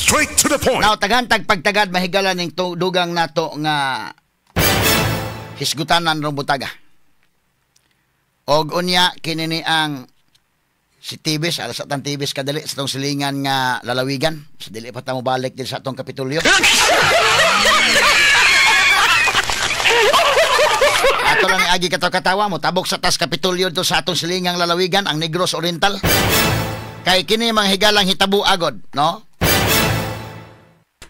Straight to the point. Now, tagantag pagtagad, mahigala, ning dugang nato nga hisgutanan rong butaga. Og unya kini ni ang si Teves, alas sa tang Teves kadali sa tong silingan nga lalawigan. Sa dili pa ta mo balik din sa atong Kapitolyo. Ato lang agi katawa mo tabok sa tas Kapitolyo dito sa atong silingang lalawigan, ang Negros Oriental. Kay kini mga higalang hitabo agod, no?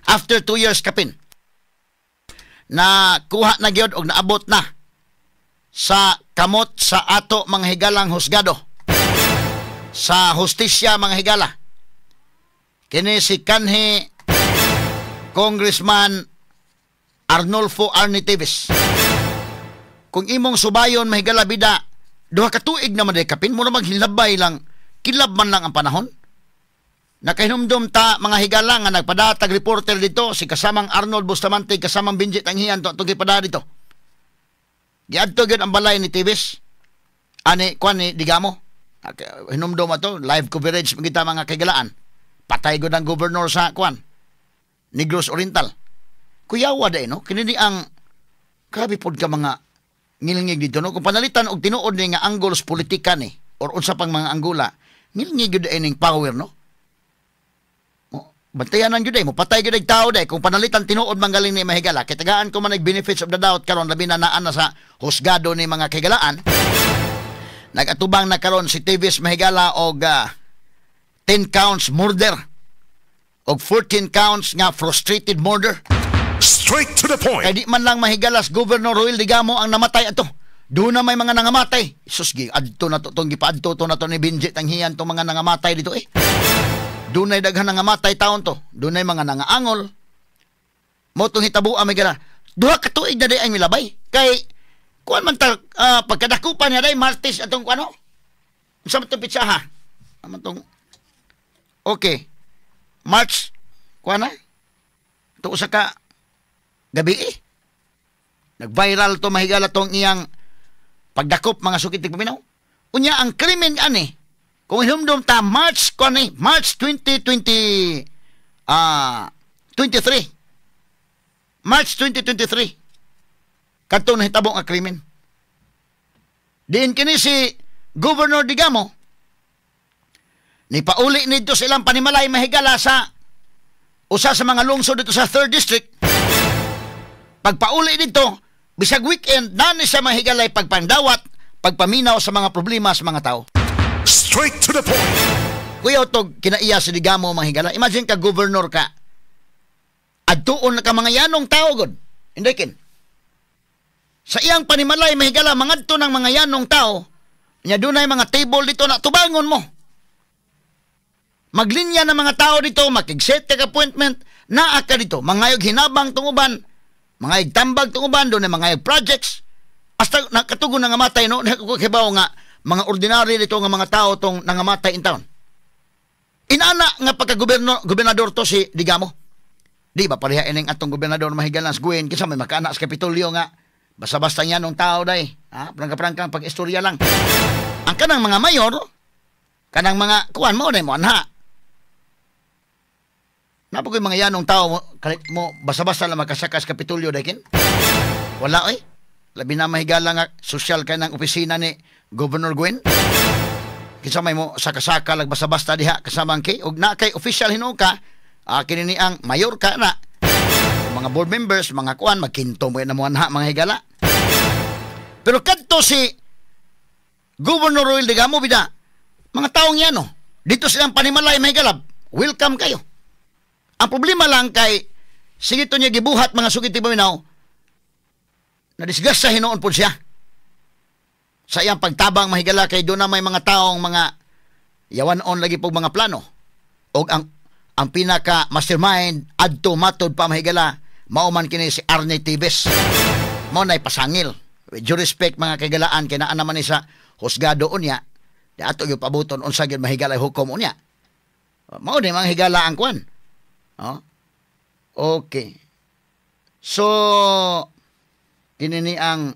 After 2 years kapin na kuha na gyud og naabot na sa kamot sa ato mga higalang husgado sa hustisya, mga higala, kini si kanhi Congressman Arnolfo Arnie Teves. Kung imong subayon, mahigala, bida 2 ka tuig naman day kapin mo na maghilabay lang, kilab man lang ang panahon. Nakahinumdum ta, mga higala, nga nagpadatag reporter dito si kasamang Arnold Bustamante, kasamang Benji Tanghian to atong gipada dito. Giadto gyud ang balay ni Teves. Ani kuan ni Digamo. Hinumdum ato, live coverage kita, mga kaigalaan. Patay gud ang governor sa kuan, Negros Oriental. Kuyawa day, no? Kini ni ang grabe pod ka mga ngilngig dito, no? Kung panalitan og tinuod ni nga angles politika ni or unsa pang mga anggula, ngilngig gyud ning power, no? Bantayanan gyud ay mo patay gyud ay tao day kung panalitan tinuod manggaling ni, mahigala. Kay tagaan ko man benefits of the doubt karon, labi na naa na sa husgado ni mga kahigalaan. Nagatubang na karon si Teves, mahigala, og 10 counts murder og 14 counts nga frustrated murder. Straight to the point. Kay di man lang, mahigalas, Governor Roel Digamo ang namatay ato. Doon na may mga nangamatay. Sus, gi adto na to tong gipaadto to na to ni Benji Tanghian tong mga nangamatay dito eh. Doon ay daghan nangamatay taon to. Doon ay mga nangaangol. Mo tong hitabo may gala. 2 ka tuig na di ay milabay. Kay kuan man ta pagkadakupan niya day Martes atong kuano. Unsa man tong pitsa ha? Aman tong. Okay. March kuan na? Ito usa ka gabi eh. Nag-viral to, mahigala, tong iyang pagdakop, mga sukit paminaw. Unya ang krimen ani kung hinumdum ta, March kuan ni March 2020 23, March 2023 kadto nahitabo nga krimen. Diin kini si Governor Digamo ni pauli nidto sa ilang panimalay, mahigala, sa usa sa mga lungsod dito sa 3rd District. Pagpauli dito, bisag weekend, nani sa mahigalay pagpandawat, pagpaminaw sa mga problema sa mga tao. Straight to the point. Kuya Otog, kinaiya si Digamo, mga higala. Imagine ka, governor ka. Adtuon na ka mga yanong tao god. Hindi kin. Sa iyang panimalay, mahigala, mangadto ng mga yanong tao, nya dunay mga table dito na tubangon mo. Maglinya ng mga tao dito, makig-set ka appointment, naa ka dito, mangayog hinabang tong uban, mga tambag tong uban, doon mga projects. Hasta nakatugon na nga matay, no? Kibaw nga, mga ordinary dito nga mga tao tong nangamatay in town. Inana nga pagka-goberno gobernador to si Digamo. Di ba pareha ining atong gobernador, mahigalan, Gwen, kinsa may makaana sa Kapitolyo nga basta-basta niya nung tao day. Ha? Prangka-prangka pag-istorya lang. Ang kanang mga mayor, kanang mga kuan mo na mo anha. Napa ko'y mga yanong tao mo, mo basta-basta lang makasakas Kapitolyo day kin? Wala oy. Labi na, mahigala, nga social kay ng opisina ni Governor Gwen. Kinsa may mo saka-saka lag basta-basta diha kasama ang kay og na kay official hinuon ka, kini ni ang mayor ka na. Mga board members, mga kuan magkinto mo na mo anha, mga higala. Pero kadto si Governor Roel Digamo bida, mga taong yan, no, dito silang panimalay, may galab, welcome kayo. Ang problema lang kay sige to niya gibuhat, mga sugit paminaw, na disgrasya hinuon po siya sa iyang pagtabang, mahigala, kay doon na may mga taong mga yawan-on lagi po mga plano. Og ang pinaka mastermind adto, matod pa, mahigala, mao man kini si Arnie Teves. Mao nay pasangil. With due respect, mga kaigalaan, kay naa naman ni sa husgado unya, di ato gyud pabuton unsa gyud, mahigala, hukom unya. Mao ni, mga higala, ang kuan. Oh. Okay. So kini ni ang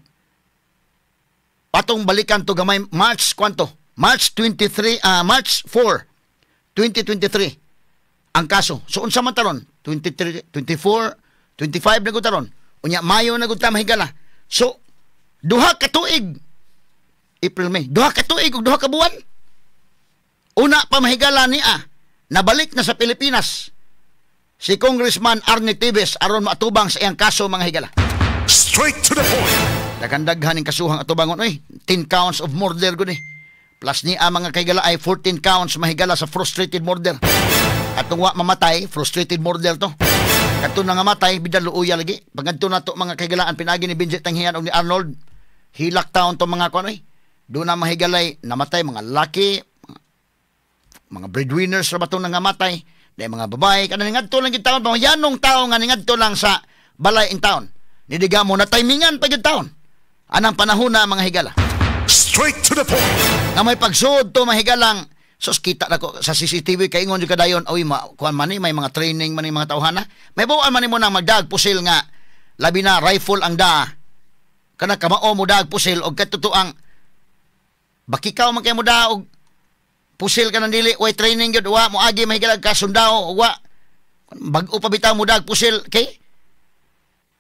patong balikan to gamay, March kwanto? March 23, March 4, 2023. Ang kaso. So unsa man taron? 23, 24, 25 na gud taron. Unya Mayo na gud ta, mahigala. So 2 ka tuig, April, May, 2 ka tuig ug 2 ka buwan. Una pa, mahigala, niya nabalik na sa Pilipinas si Congressman Arnie Teves aron maatubang sa iyang kaso, mga higala. Straight to the point. Daghan-daghan ning kasuhang atubangon oy. 10 counts of murder gud eh. Plus ni ang mga kahigala ay 14 counts, mahigala, sa frustrated murder. Atong wa mamatay, frustrated murder to. Kadto na nga matay, bida luuya lagi. Pagadto na to, mga kahigalaan, pinagi ni Benji Tanghian og ni Arnold. Hilak taon to mga kuan oy. Doon na mahigalay namatay mga laki, mga breadwinners ra ba to nangamatay, dahil mga babae kana ningadto lang gid taon, mga yanong tao nga ningadto lang sa balay in town. Nidigamo na timingan pa gid taon. Anang panahon na, mga higala. Straight to the point. Nga may pagsud to, mahigalang, sus, kita na ko sa CCTV kay ingon jud kadayon, oy, ma, kuan man ni, may mga training man ni mga tawhana. May buwan man nimo nang magdag pusil nga labi na rifle ang da kana kamao mo dag pusil og katutuang bakikaw man kay mo da og pusil ka nang dili way training gyud, wa mo agi, mahigalag, ka sundao, wa bag-o pa bitaw mo dag pusil kay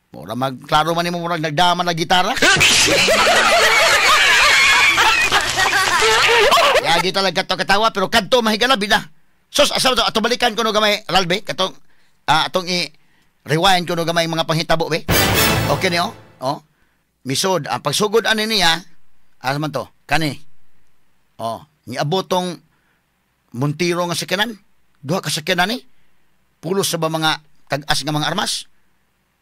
mura magklaro man nimo, murag nagdama na gitara. Yagi talaga to katawa, pero kadto, mahigala, bida. Sus, asa to ato balikan kuno gamay, Ralbe, katong atong i rewind kuno gamay mga panghitabo be. Okay niyo? Oh. Misod ang pagsugod ani niya, asa man to? Kani. Oh, niabot tong Montero nga sakyanan. Duha ka sakyanan ni. Pulos sa ba mga tag-as nga mga armas.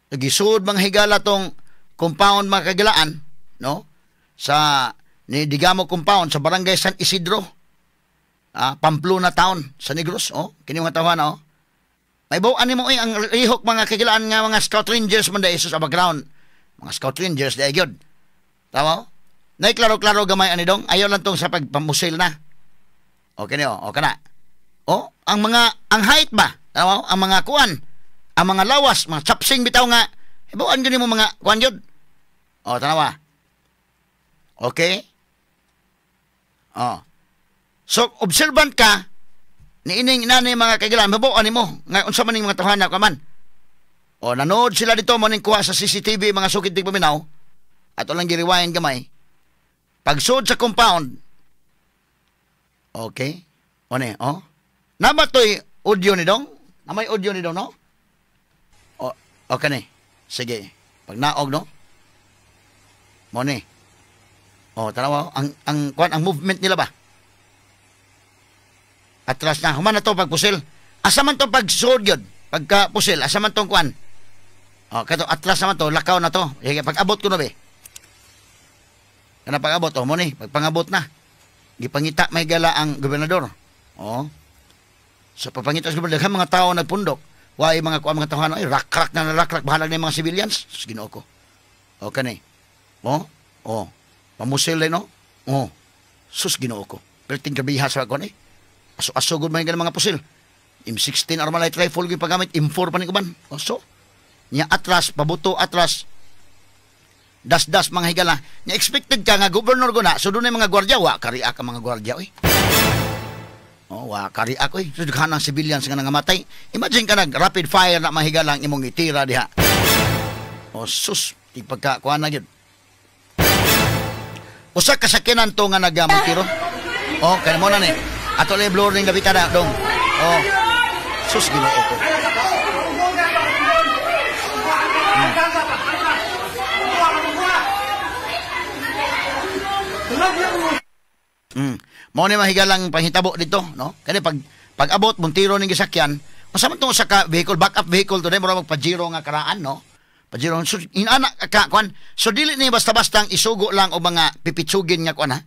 Nagisud, mga higala, tong compound, mga kagilaan, no? Sa ni Digamo compound sa Barangay San Isidro. Pamplona town sa Negros, oh. Kini mga tawana, oh. May buwan nimo eh, ang lihok, mga kagilaan, nga mga Scout Rangers man dahil sa background. Mga Scout Rangers dahil gyud. Tama? Oh? Nay klaro-klaro gamay ani dong. Ayaw lang tong sa pagpamusil na. Okay niyo, okay na. Oh, ang mga ang height ba? Tama? Oh? Ang mga kuan, ang mga lawas, mga chapsing bitaw nga hibuan gyud nimo mga kuan gyud. Oh, tanawa. Okay? Oh. So, observant ka ni ining nani, mga kaigilan, mabuan nimo nga unsa man ning mga tawhana ka man. O nanood sila dito mo ning kuha sa CCTV, mga sukit tig paminaw. Ato lang gi-rewind gamay. Pagsud sa compound. Okay. O ni, oh. Nama to'y audio ni dong? Namay audio ni dong, no? O, okay ni. Sige. Pag naog, no? Mo ni. Oh, tanawa, ang kuan, ang movement nila ba? Atras na human na to pagpusil. Asa man to pagsuod yun? Pagka pusil, asa man tong kuan? Oh, kato atras naman to, lakaw na to. Sige, pag-abot ko na be. Kana pag-abot, oh, mo ni, pagpangabot na. Gipangita may gala ang gobernador. Oh. So pagpangita sa gobernador, mga tao nagpundok. Why mga kuan, mga tawhana, ay rakrak na rakrak, bahalag na yung mga civilians. Sus, Ginoo ko. Okay ni. Oh, oh. Pamusil no? Oh. Sus, Ginoo ko. Perting grabiha sa kuan eh. Aso-aso gud man mga pusil. M16 Armalite rifle gyud paggamit, M4 pa ni uban. Oh, so nya atras, pabuto atras. Das-das, mga higala. Nya expected ka nga governor ko na, so doon mga gwardiya, wa kari ka mga gwardiya oy. Oh, wa kari ako eh. So daghan ang civilians nga nangamatay. Imagine ka nag rapid fire na, mahigala, ang imong itira diha. Oh, sus, di pagka kuan na gyud. Usa ka sakyanan to nga nagamontiro. Oh, kaya mo na ni. Ato lang blur ning gabi kada dong. Oh. Sus, Ginoo ko. Mao ni mahigalang panghitabo dito, no? Kani pag pag-abot Montero ning gisakyan, unsa man tong usa ka vehicle, backup vehicle to, mura mag Pajero nga karaan, no? Pajero. So inana ka kuan. So dili ni basta-bastang isugo lang og mga pipitsugin nga kuan ha.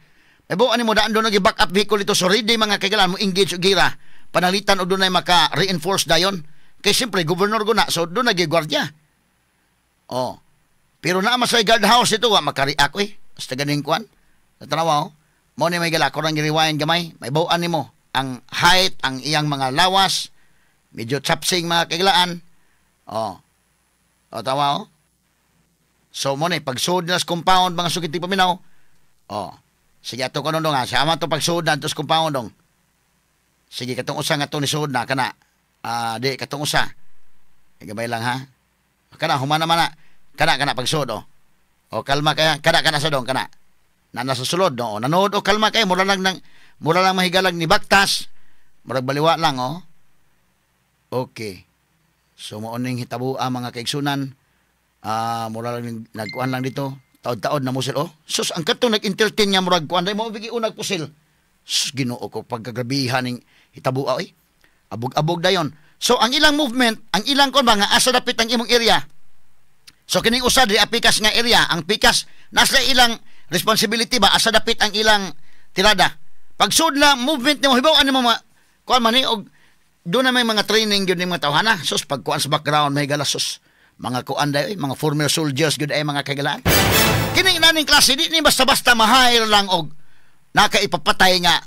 May buwan mo daan doon back up vehicle ito. So ready, mga kaigalan, mo engage og gira. Panalitan og dunay maka reinforce dayon. Kay siyempre governor ko na, so doon nagi gwardiya. Oh. Pero naa sa guard house ito, wa makariak eh. Basta ganing kuan. Sa tanawa, oh. Mo ni may gala ko rang rewind gamay. May bawaan nimo ang height, ang iyang mga lawas, medyo chapsing, mga kaigalaan. Oh. O tawa, oh. So mo ni pagsud na sa compound, mga sukit paminaw. Oh. Sige, ato kanon dong ha. Sama to pagsud na sa compound dong. Sige, katong usa nga to ni sud na kana. Di katong usa. Gabay lang ha. Kana humana man na. Kana kana pagsud oh. O kalma kaya kana kana sa dong kana. Na nasa sulod no. Nanood o kalma kay mura lang nang mura lang mahigalag ni baktas. Murag baliwa lang oh. Okay. So mao ning hitabo ang mga kaigsunan. Mura lang nagkuan lang dito. Taod-taod na musil oh. Sus ang katong nag-entertain nga murag kuan day mo bigi unag pusil. Sus, Ginoo ko pagkagrabihan ning hitabo oy. Abog-abog dayon. So ang ilang movement, ang ilang kon ba nga asa dapit ang imong area. So kining usa diri pikas nga area, ang pikas nasa ilang responsibility ba asa dapit ang ilang tirada. Pagsud la movement nimo hibaw ani mo kuan man ni og doon na may mga training gyud ning mga tawhana. Sus pagkuan sa background may gala sus. Mga kuan day mga former soldiers gyud ay mga kagalaan. Kining naning klase di ni basta-basta ma-hire lang og nakaipapatay nga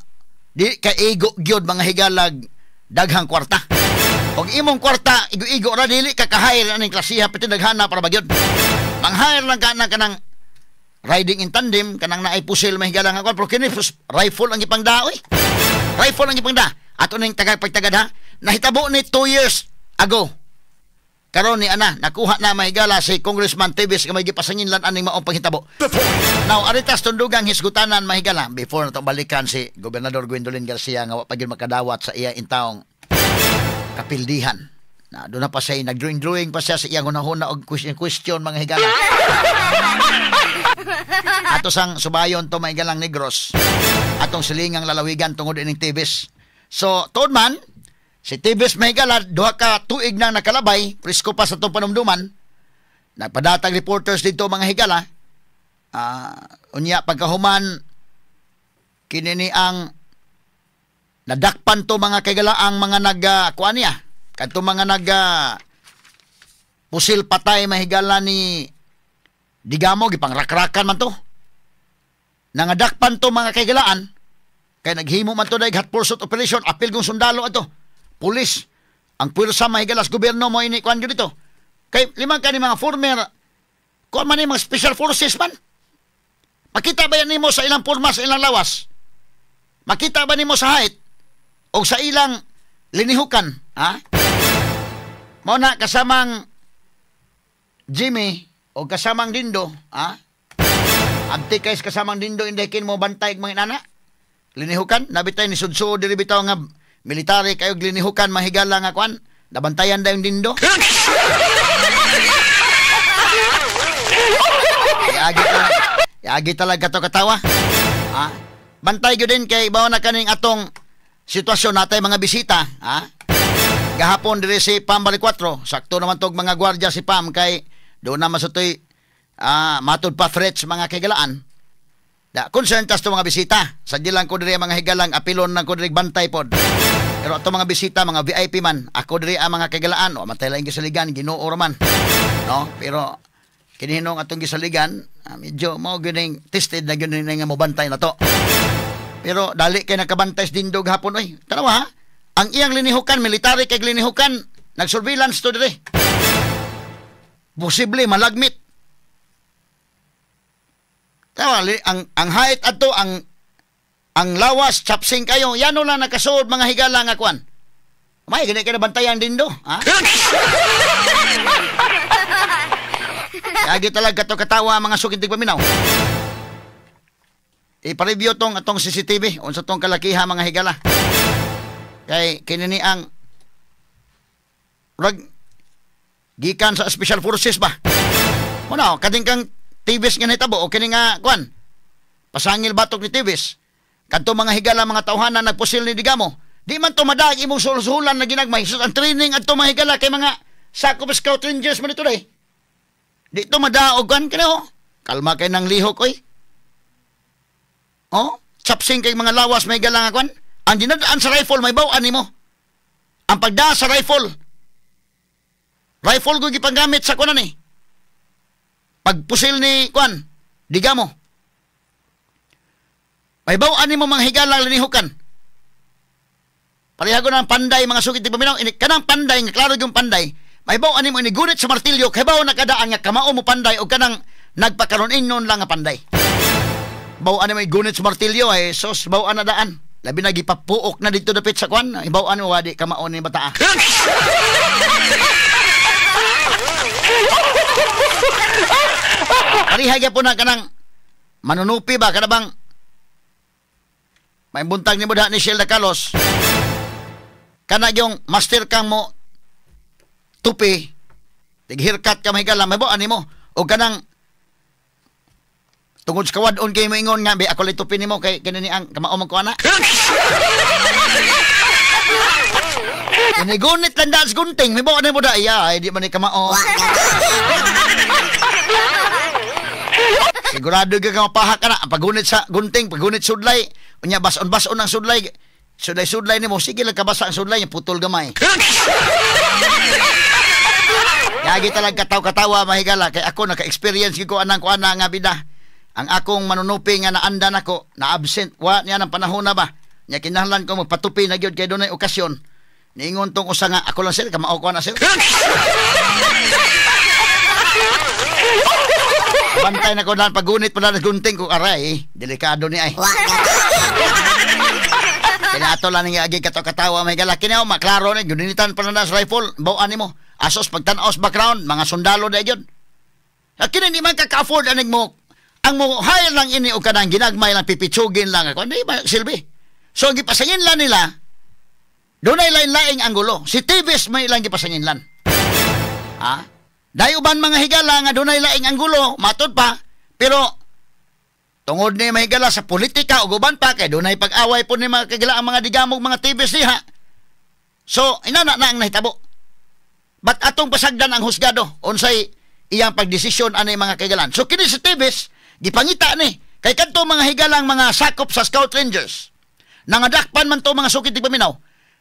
di ka igo gyud mga higalag daghang kwarta. Og imong kwarta igo-igo ra dili ka ka-hire aning klasiha pati daghana para ba gyud. Mang-hire lang ka na kanang riding in tandem kanang naay pusil mahigala nga kuan pero kini rifle ang ipangda oy. Rifle ang ipangda. Ato ning tagag pagtagad ha. Nahitabo ni 2 years ago. Karon ni ana nakuha na mahigala si Congressman Teves nga may gipasanginlan aning maong panghitabo. Now aritas tundugang hisgutanan mahigala before na to balikan si Gobernador Gwendolyn Garcia nga wa pa gyud makadawat sa iya intawong kapildihan. Na doon na pa siya nag-drawing-drawing pa siya sa iyang hunahuna og question mga higala. Ato sang subayon to mahigalang Negros. Atong silingang lalawigan tungod ining Teves. So tuod man si Teves mahigala duha ka tuig nang nakalabay, presko pa sa itong panumduman. Nagpadatag reporters dito mga higala. Unya pagkahuman kini ni ang nadakpan to mga kagalaang mga nag kuan niya. Kadto mga nag pusil patay mahigala ni Digamo gipangrakrakan man to. Nangadakpan to mga kagalaan kay naghimo man to dayg hot pursuit operation apil kong sundalo ato. Pulis ang puwersa mahigala sa gobyerno mo ini kuan gyud dito. Kay limang kani mga former kuan man ni mga special forces man. Makita ba yan nimo sa ilang porma sa ilang lawas? Makita ba nimo sa height o sa ilang linihukan, ha? Mao na kasamang Jimmy o kasamang Dindo, ha? Abti kay kasamang Dindo inday kin mo bantay mga inana. Linihukan nabitay ni sudso diri bitaw nga military kayo linihukan mahigala nga kuan nabantayan dayon Dindo. Yagi talaga to katawa. Ha? Bantay gyud din kay bawo na kaning atong sitwasyon natay mga bisita, ha? Gahapon diri si Pam Balicuatro, sakto naman tog mga gwardiya si Pam kay doon naman sa toy matud pa threats mga kaigalaan. Da concern tas to mga bisita. Sadya lang ko diri mga higalang apilon lang ko diri bantay pod. Pero ato mga bisita, mga VIP man, ako diri ang mga kaigalaan, o matay lang gisaligan, Ginoo ra man. No? Pero kinihinong atong gisaligan, medyo mao gyud ning tested na gyud ning nga mobantay na to. Pero dali kay nakabantay sa Dindog hapon oy. Tanawa ha. Ang iyang linihukan, military kay linihukan, nag-surveillance to diri. Posible malagmit. Tama, ang height adto ang lawas chapsing kayo. Yano lang nakasuod mga higala nga kuan. May gani kay nabantayan Dindo, ha? Yagi talaga to katawa mga sukintig paminaw. Ipa-review tong atong CCTV unsa tong kalakiha mga higala. Kay kini ni ang rag gikan sa special forces ba. Muna kading kang Teves nga nahitabo o kini nga kuan. Pasangil batok ni Teves. Kadto mga higala mga tawhana nagpusil ni Digamo. Di man to madag imong sulsulan na ginagmay. Sus, ang training adto mga higala kay mga Sakop Scout Rangers man dito day. Di to madaog kuan kini oh. Kalma kay nang lihok oy. Oh, chapsing kay mga lawas may higala nga kuan. Ang dinadaan sa rifle may baw-an nimo. Ang pagdaan sa rifle. Rifle ko gipanggamit sa kuan ni. Pagpusil ni kuan, Digamo. May baw-an nimo mga higalang linihukan. Pareha ko ng panday mga sugit di paminaw, kanang panday nga klaro yung panday. May baw-an nimo inigunit sa martilyo kay baw nakadaan nga kamao mo panday o kanang nagpakaron ingon lang nga panday. Baw-an nimo igunit sa martilyo ay sos baw-an na daan. Labi na gipapuok na dito dapit sa kwan. Ibaw-an mo, wadi kamaon ni bata. Parihay po na kanang manunupi ba? Kana bang may buntag ni mo ni Sheila Carlos? Kana yung master kang mo tupi, tig-haircut ka mahigala, may buwan mo. O kanang tungod sa kawadon kayo mo ingon nga, be, ako lang tupi nimo kay kanini ang kamaomang ko ana. Inigunit lang daan sa gunting, may buwan mo da, iya, ay di man ni kamao. Sigurado ka mapahak ka na, paggunit sa gunting, paggunit sudlay, unya bason-bason ang sudlay, sudlay-sudlay nimo, sige lang kabasa ang sudlay, putol gamay. Yagi talaga kataw-katawa mahigala, kay ako naka-experience ko anang kuana nga bida. Ang akong manunupi nga naandan ako, na-absent, wa niya ng panahon na ba? Nya kinahanglan ko magpatupi na gyud kay dunay okasyon. Niingon tong usa nga ako lang sir, kamao ko na sir. Bantay na ko na paggunit pala ng gunting ko aray, delikado ni ay. Kinato lang nga agi kataw-katawa mahigala kini maklaro ni guninitan pa na sa rifle, bawaan nimo. Asos pagtan-aw sa background, mga sundalo na gyud. Kini di man ka-afford aning mo. Ang mo hire lang ini o kanang ginagmay lang pipitsugin lang ako. Hindi ba silbi? So gipasangin lang nila. Dunay lain-laing anggulo. Si Teves may ilang gipasangin lan. Ha? Dayo ban mga higala nga dunay laing anggulo, matod pa, pero tungod ni mga higala sa politika ug uban pa kay dunay pag-away po ni mga kagila ang mga digamog mga Teves diha. So inana na ang nahitabo. But atong pasagdan ang husgado unsay iyang pagdesisyon ani mga kagalan. So kini si Teves gipangita ni kay kadto mga higalang mga sakop sa Scout Rangers. Nangadakpan man to mga sukit tigpaminaw.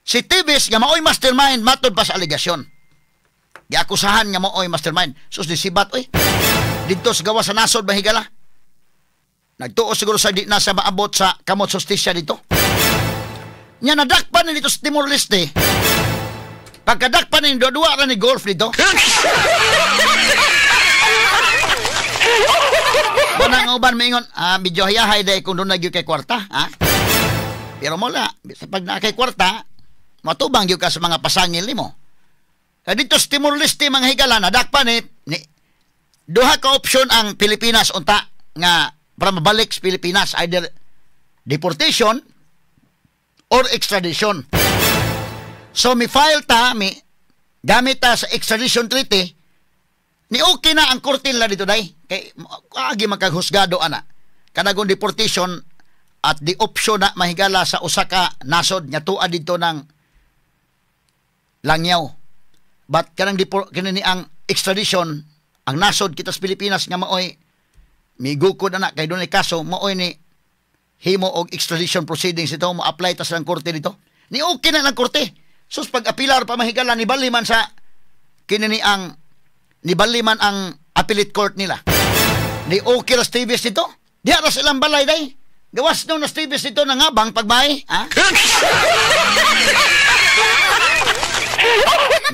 Si Teves nga maoy mastermind matod pa sa alegasyon. Giakusahan nga maoy mastermind. Sus di sibat oy. Didto sa gawas sa nasod mahigala. Nagtuo siguro sa di na sa maabot sa kamot hustisya dito. Nya nadakpan ni dito sa Timor Leste. Pagkadakpan ni duwa ra ni golf dito. Wala nga uban maingon, medyo hayahay dahil kung doon nagyo kay kwarta, ha? Pero mula, sa pag na kay kwarta, matubang gyud ka sa mga pasangil nimo. Kaya dito sa Timor Leste, mga higala, nadakpan ni duha ka option ang Pilipinas unta nga para mabalik sa Pilipinas, either deportation or extradition. So mi file ta, mi gamit ta sa extradition treaty, ni okay na ang korte nila dito day. Kay agi magkaghusgado ana. Kanagong deportation at the option na mahigala sa usa ka nasod nga tua dito ng langyaw. But kanang kini ni ang extradition, ang nasod kita sa Pilipinas nga maoy migukod ana kay dunay kaso maoy ni himo og extradition proceedings ito, mo apply ta sa korte dito. Ni okay na lang korte. Sus pag-apilar pa mahigala ni bali man sa kini ni ang nibali man ang appellate court nila. Ni okay ra Teves dito. Diha ra silang balay day. Gawas no na Teves dito nangabang pagbay, ha?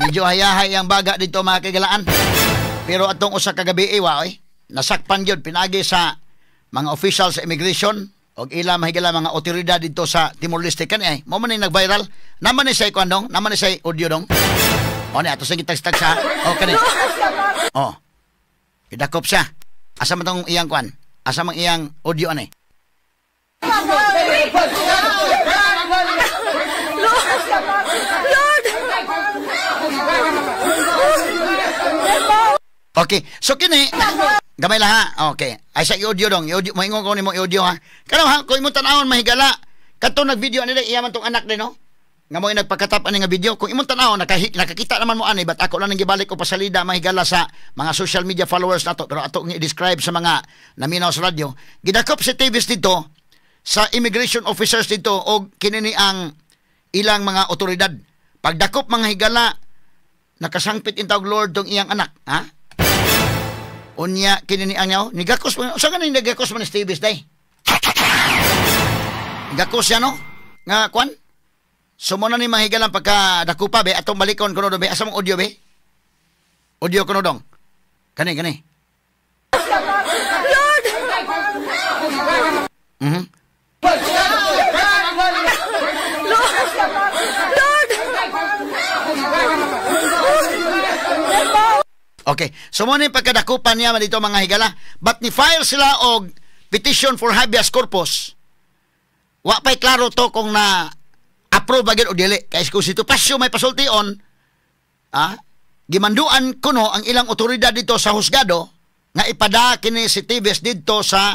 Medyo hayahay ang baga dito mga kagalaan. Pero atong usa ka gabi wa oy, nasakpan gyud pinagi sa mga official sa immigration og ila mahigala mga otoridad dito sa Timor Leste kani ay. Mo man ni nag-viral. Naman ni say kuan dong, naman ni say audio dong. O ni ato sa gitagstag sa o kani. Oh. Gidakop siya. Asa man tong iyang kuan? Asa man iyang audio ani? Lord! Okay. So kini gamay lang ha. Okay. Ay sa audio dong, audio moingon ko nimo audio ha. Kano ha, kung imong tan-awon mahigala kadto nag-video ani iya man tong anak din no. Nga mo nagpakatap ani nga video, kung imong tan-awon nakakita naman mo ani, but ako lang nang gibalik og pasalida mahigala sa mga social media followers nato, pero ato ngi describe sa mga naminaw sa radyo. Gidakop si Teves dito sa immigration officers dito og kini ni ang ilang mga otoridad. Pagdakop mga higala nakasangpit intawg Lord tong iyang anak, ha? Unya kini ni ang yaw nigakos man sa ganing nagakos man si Teves day. Gakos siya no nga kwan. So mo na ni mahigalang pagka dakupa be atong balikon kuno do be asa mong audio be? Audio kuno dong. Kani kani. Lord! Mhm. Okay. So mo ni pagkadakupan niya dito, mga higala. But ni file sila og petition for habeas corpus. Wa pa'y klaro to kung na approve ba gyud o dili. Kay kung si Topacio may pasultion, gimanduan kuno ang ilang otoridad dito sa husgado nga ipada kini si Teves didto sa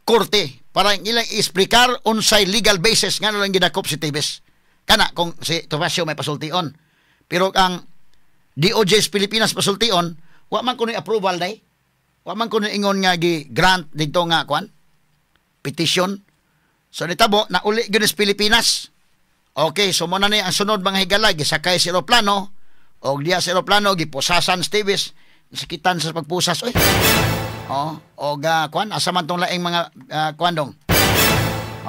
korte para ang ilang i-explicar unsay legal basis nga lang gidakop si Teves. Kana kung si Topacio may pasultion. Pero ang DOJ sa Pilipinas pasultion, wa man kuno approval day. Wa man kuno ingon nga gi grant dito nga kwan petition. So nitabo na uli gyud sa Pilipinas. Okay, so mo na ni ang sunod, mga higala, gisakay sa eroplano og diya sa eroplano gipusasan si Teves, sakitan sa pagpusas oy. Oh, og kwan asa man tong laing mga kwan dong.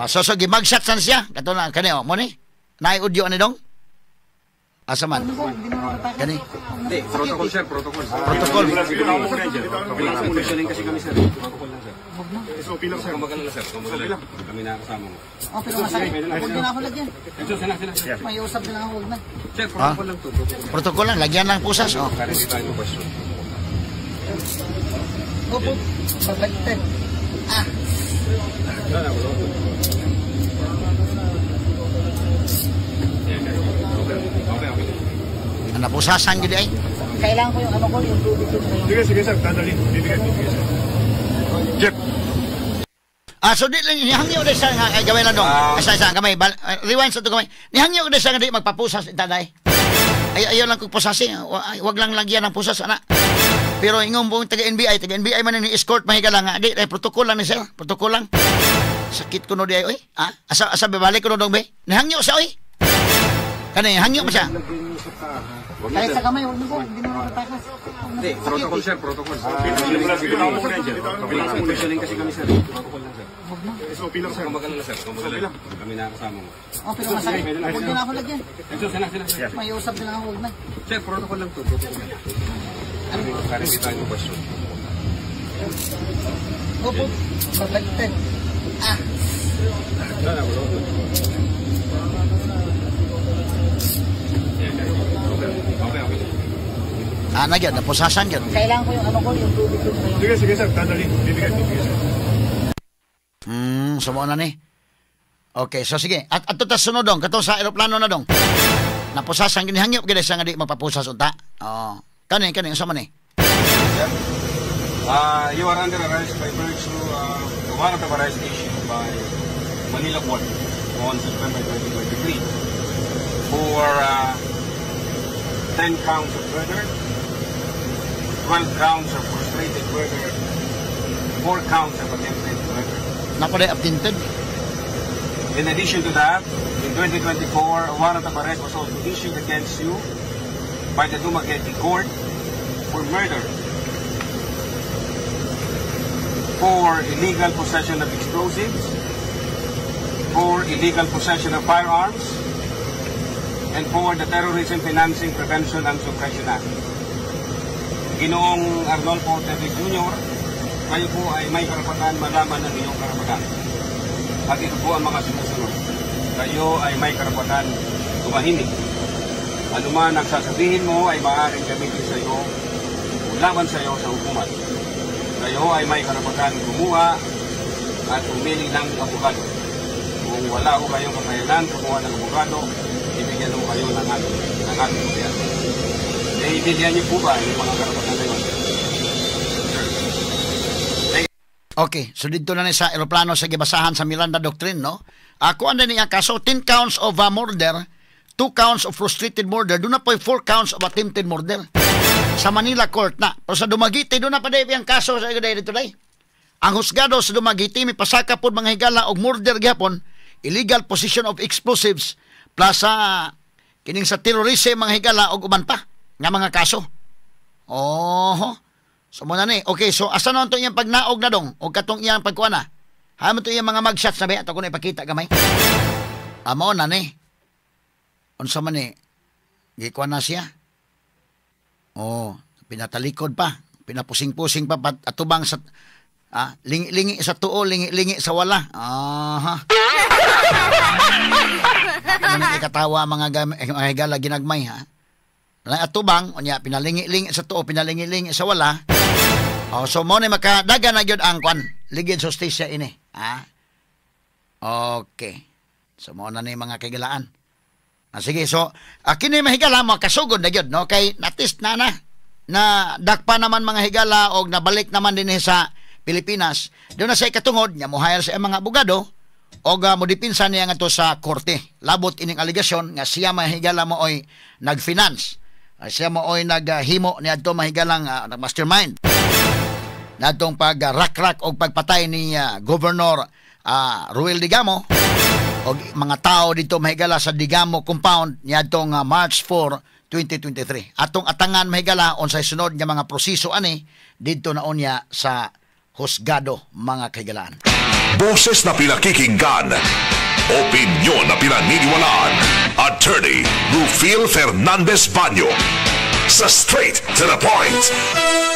So gimugshot san siya kato na kani, oh, mo ni. Naay audio ani dong. Asa man? Kani. Hindi, protocol, sir, protocol. Protocol. Questioning kasi kami, sir. Protocol lang, sir. SOP lang, sir. Kung magalala, sir, kung magalala. Kami na kasama mo. Oh, pero masakit. Huwag niyo na ako lagyan. Sir, sila, sila. May usap na lang ako, huwag na. Sir, protocol lang to. Protocol. Protocol lang, lagyan lang pusas, oh. Para hindi tayo question. Opo, babaliktad. Ah, Wala na, wala. Okay. Napusasan gyud ay. Kailangan ko yung ano ko, yung tubig ko. Sige, sige, sir. Dadali. Bibigay, bibigay, sir. Jeff. So di lang nihangyo de siya nga ay, gawin lang dong. Asa isa gamay rewind sa to gamay. Nihangyo de siya nga di magpapusas taday. Ay, ayaw lang kog pusasi. Wag lang lagyan ng pusas ana. Pero ingon buong taga NBI, taga NBI man ni escort mahigala nga di ay protocol lang ni sir, protocol lang. Sakit kuno di ay oy. Asa asa babalik kuno dong be. Nihangyo siya oy. Kani hangyo mo siya. Kahit sa kamay, huwag na po. Hindi na matakas. Hindi, protocol, sir, protocol. Questioning kasi kami, sir. Protocol lang, sir. SOP lang, sir. Kung magalala, sir, kung magalala. Kami na kasama mo. Oh, pero masakit. Huwag niyo na ako lagyan. Sir, sila, sila. May usap na lang ako, huwag na. Sir, protocol lang to. Protocol lang. Para hindi tayo question. Opo, babaliktad. Ah, Wala na, wala. Okay. Ana gyud napusasan gyud. Kailangan ko yung ano ko, yung tubig ko. Sige, sige, sir. Dadali. Bibigay, bibigay, sir. So mo na ni. Okay, so sige. At ato ta sunod dong, kato sa eroplano na dong. Napusasan gini hangyo gyud siya nga di magpapusas unta. Oh. Kani kani unsa man ni? Sir, you are under arrest by virtue of the warrant of arrest issued by Manila Court on September 2023 for 10 counts of murder, 12 counts of frustrated murder, 4 counts of attempted murder. Napaday updated. In addition to that, in 2024, a warrant of arrest was also issued against you by the Dumaguete Court for murder, for illegal possession of explosives, for illegal possession of firearms, and for the Terrorism Financing Prevention and Suppression Act. Ginoong Arnolfo Teves Jr., kayo po ay may karapatan malaman ang iyong karapatan. At ito po ang mga sumusunod. Kayo ay may karapatan tumahimik. Ano man ang sasabihin mo ay maaaring gamitin sa iyo o laban sa iyo sa hukuman. Kayo ay may karapatan kumuha at pumili ng abogado. Kung wala ho kayong kakayanan kumuha ng abogado, ibigyan ho kayo ng ating gobyerno. Naiintindihan niyo po ba yung mga karapatan na yun? Sir. Okay, so dito na ni sa eroplano sa gibasahan sa Miranda Doctrine, no? Ako ang niya kaso 10 counts of murder, 2 counts of frustrated murder, doon na po 4 counts of attempted murder. Sa Manila Court na. Pero sa Dumaguete, doon na pa ang kaso sa dito day. Ang husgado sa Dumaguete may pasaka pod, mga higala, og murder gyapon, illegal possession of explosives, plus sa kining sa terrorism, mga higala, og uban pa nga mga kaso. Oho. So mo na ni. Okay, so asa na to iyang pagnaog na dong o katong iyang pagkuha na? Hamo to iyang mga mugshots na ba? Ato ko na ipakita gamay. Amo na ni. Unsa man ni? Gikuha na siya. Oh, pinatalikod pa, pinapusing-pusing pa pat atubang sa lingi-lingi sa tuo, lingi-lingi sa wala. Aha. Ano ni katawa mga higala ginagmay ha? Na atubang unya pinalingi-lingi sa tuo, pinalingi-lingi sa wala. Oh, so mo ni makadagan na gyud ang kwan, ligid sa hustisya ini. Ha? Okay. So mo na ni, mga kahigalaan. Ah, sige, so kini, mahigala, mo kasugod na gyud, no, kay natis na na na dakpa naman, mga higala, og nabalik naman din sa Pilipinas. Doon na sa ikatungod nya mo-hire sa mga abogado og modipinsa niya ngadto sa korte. Labot ining alegasyon nga siya, mahigala, mo oy nag-finance. Siya mo oy naghimo niadto, mahigalang nag-mastermind natong pag-rakrak og pagpatay ni Governor Roel Degamo og mga tao dito, mahigala, sa Degamo compound niadtong March 4, 2023. Atong atangan, mahigala, unsay sunod nga mga proseso ani didto na unya sa husgado, mga kahigalaan. Boses na pinakikinggan. Opinyon na pinaniniwalaan. Attorney Rufil Fernandez Banyo. Sa Straight to the Point.